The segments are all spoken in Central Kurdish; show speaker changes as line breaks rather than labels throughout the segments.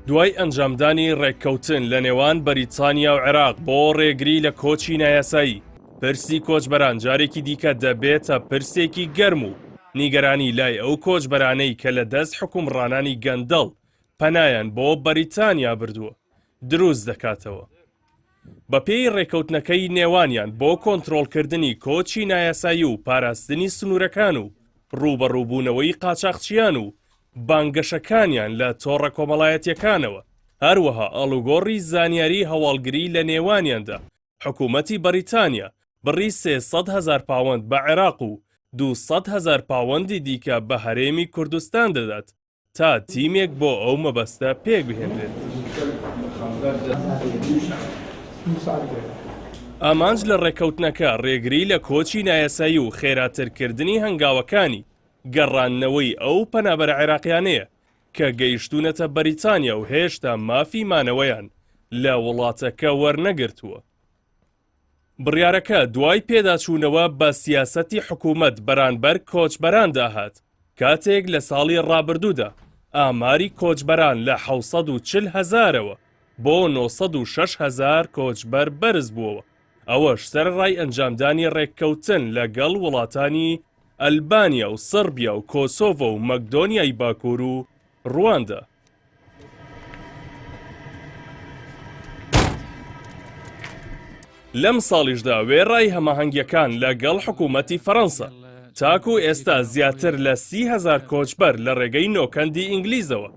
دوای ئەنجامدانی ڕێککەوتن لە نێوان بەریتانیا و عێراق بۆ ڕێگری لە کۆچی نایاسایی، پرسی کۆچبەران جارێکی دیکە دەبێتە پرسێکی گەرم و نیگەرانی لای ئەو کۆچبەرانەی کە لە دەست حوکمڕانانی گەندەڵ پەنایان بۆ بەریتانیا بردووە دروست دەکاتەوە. بەپێی ڕێکەوتنەکەی نێوانیان بۆ کۆنترۆڵکردنی کۆچی نایاسایی و پاراستنی سنوورەکان و ڕووبەڕووبوونەوەی قاچاخچیان و بانگەشەکانیان لە تۆڕە کۆمەڵایەتیەکانەوە، هەروەها ئاڵوگۆڕی زانیاری هەواڵگری لە نێوانیاندا، حکوومەتی بەریتانیا بڕی 300 هەزار پاوەند بە عێراق و 200 هەزار پاوەندی دیکە بە هەرێمی کوردستان دەدات تا تیمێک بۆ ئەو مەبەستە پێکبهێنرێت. ئامانج لە ڕێککەوتنەکە ڕێگری لە کۆچی نایاسایی و خێراترکردنی هەنگاوەکانی گەڕاندنەوەی ئەو پەنابەرە عێراقیانەیە کە گەیشتوونەتە بەریتانیا و هێشتا مافی مانەوەیان لە وڵاتەکە وەرنەگرتووە. بڕیارەکە دوای پێداچوونەوە بە سیاسەتی حکوومەت بەرانبەر کۆچبەراندا هات، کاتێک لە ساڵی ڕابردوودا ئاماری کۆچبەران لە 740 هەزارەوە بۆ 906 هەزار کۆچبەر بەرزبووەوە، ئەوەش سەرەڕای ئەنجامدانی ڕێککەوتن لەگەڵ وڵاتانی ئەلبانیا و سڕبیا و کۆسۆڤۆ و مەکدۆنیای باکوور و ڕواندا. لەم ساڵیشدا وێڕای هەماهەنگیەکان لە گەڵ حکوومەتی فەڕەنسا تاکو ئێستا زیاتر لە 30هزار کۆچبەر لە ڕێگەی نۆکەندی ئینگلیزەوە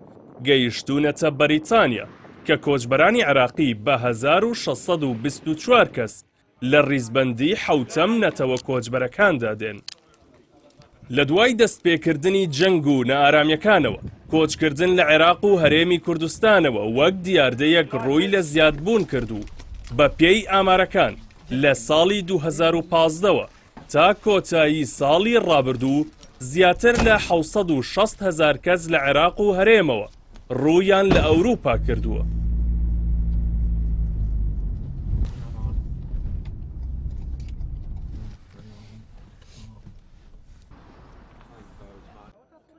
گەیشتوونەتە بەریتانیا کە کۆچبەرانی عێراقی بە 1624 کەس لە ڕیزبەندی حەوتەم نەتەوە کۆچبەرەکاندا دێن. لە دوای دەستپێکردنی جەنگ و نائارامیەکانەوە، کۆچکردن لە عێراق و هەرێمی کوردستانەوە وەک دیاردەیەک ڕووی لە زیادبوون کرد و بە پێی ئامارەکان لە ساڵی 2015 وە تا کۆتایی ساڵی ڕابردوو زیاتر لە 760 هەزار کەس لە عێراق و هەرێمەوە ڕوویان لە ئەوروپا کردووە.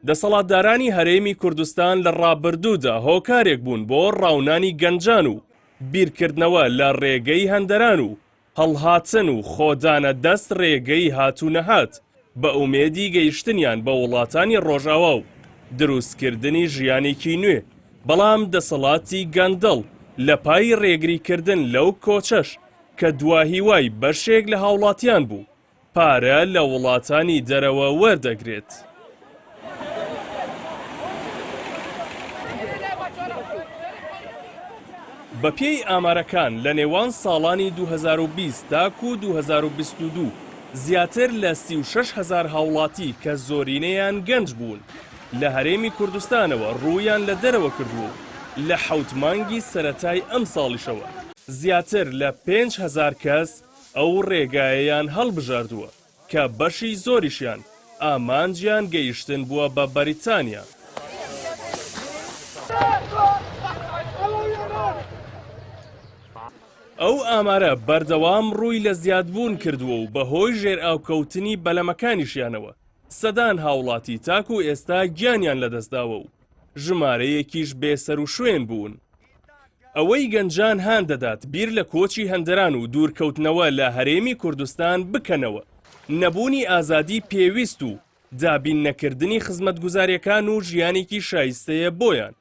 دەسەڵاتدارانی هەرێمی کوردستان لە ڕابردوودا هۆکارێک بوون بۆ ڕاونانی گەنجان و بیرکردنەوە لە ڕێگەی هەندەران و هەڵهاتن و خۆدانە دەست رێگەی هات و نەهات بە ئومێدی گەیشتنیان بە وڵاتانی ڕۆژاوا و دروستکردنی ژیانێکی نوێ، بەڵام دەسەڵاتی گەندەڵ لە پای رێگریکردن لەو کۆچەش کە دواهیوای بەشێک لە هاوڵاتیان بوو، پارە لە وڵاتانی دەرەوە وەردەگرێت. بەپێی ئامارەکان لە نێوان ساڵانی 2020 تاکو 2022 زیاتر لە 36 هەزار هاوڵاتی کە زۆرینەیان گەنج بوون لە هەرێمی کوردستانەوە ڕوویان لە دەرەوە کردووە و لە حەوت مانگی سەرەتای ئەمساڵیشەوە زیاتر لە 5000 کەس ئەو ڕێگایەیان هەڵبژاردووە کە بەشی زۆریشیان ئامانجیان گەیشتن بووە بە بەریتانیا. ئەو ئامارە بەردەوام ڕووی لە زیادبوون کردووە و بەهۆی ژێرئاوکەوتنی بەلەمەکانیشیانەوە سەدان هاوڵاتی تاکو ئێستا گیانیان لەدەستداوە و ژمارەیەکیش بێسەروشوێن بوون. ئەوەی گەنجان هان دەدات بیر لە کۆچی هەندەران و دوورکەوتنەوە لە هەرێمی کوردستان بکەنەوە، نەبوونی ئازادی پێویست و دابین نەکردنی خزمەتگوزاریەکان و ژیانێکی شایستەیە بۆیان،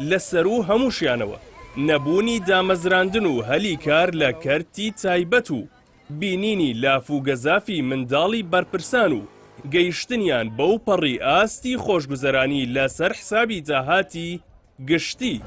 لە سەروو هەمووشیانەوە نەبوونی دامەزراندن و هەلی کار لە کەرتی تایبەت و بینینی لاف و گەزافی منداڵی بەرپرسان و گەیشتنیان بەو پەڕی ئاستی خۆشگوزەرانی لە سەر حسابی داهاتی گشتی.